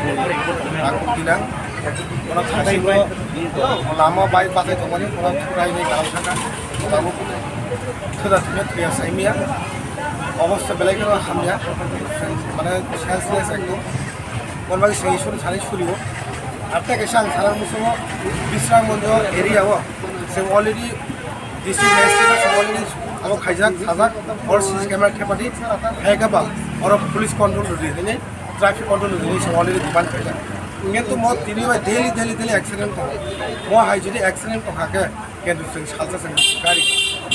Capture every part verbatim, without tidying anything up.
Ang kok dinang, kono thangsingo lama bai pathai tongmani, kono thwraini kalam saka, tabuk thwda thwngya thwiya saimya, obostha belai kheno hamya, mane senseless ekdom. Kono bagwi se isor sani surio. Atte kaisa ang sana musungo Bisramganj area o, se already district magistrate se already abo khaijak, sajak, or C C camera thepadi, hai khe ba, oro police control rwdi hwnwi, traffic control rwdi hwnwi se already demand khaijak. Kintu mo tini bai daily, daily, daily accident tongo. Mo hai jodi accident tongkha khe, kintu chwng salsa chwng gari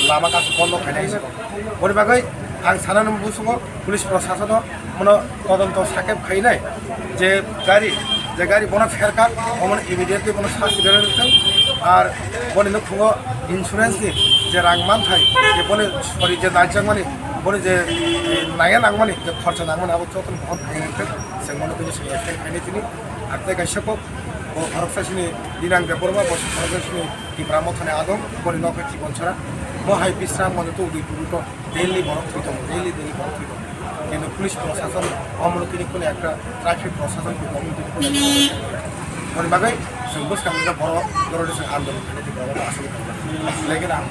lama kasu bondo khainai se. Boni bagwi ang sana musungo police prosasono mono todonto sakhe khainai je gari, je gari bono pherkha, omono immediately bono sasti rwna rwthwng. Ar boni nukhungo insurance ni je rang manthai, je boni sori je naijakmani, boni je, eh, naiya nangmani, je khorcha nangmani, abo jotono bohon khainai rwthwng. Chwng bono tini chwng explain khainai tini. Ar tei kaisa kok, bo khoroksa sini Dinang Debbarma, bo khoroksa sini Tipra Mothani adong, boni nok hai Chibonsora. Bo hai Bisramganj to Udaipur to daily borok thwi tongo, daily, daily borok thwi tongo. Kintu police prosason omono tini kunu ekta traffic prosason kunu omono tini kunu ekta. Boni bagwi chwng bwskang nini borok doroni chwng andolon khainai tini borok aswk. Lekin ang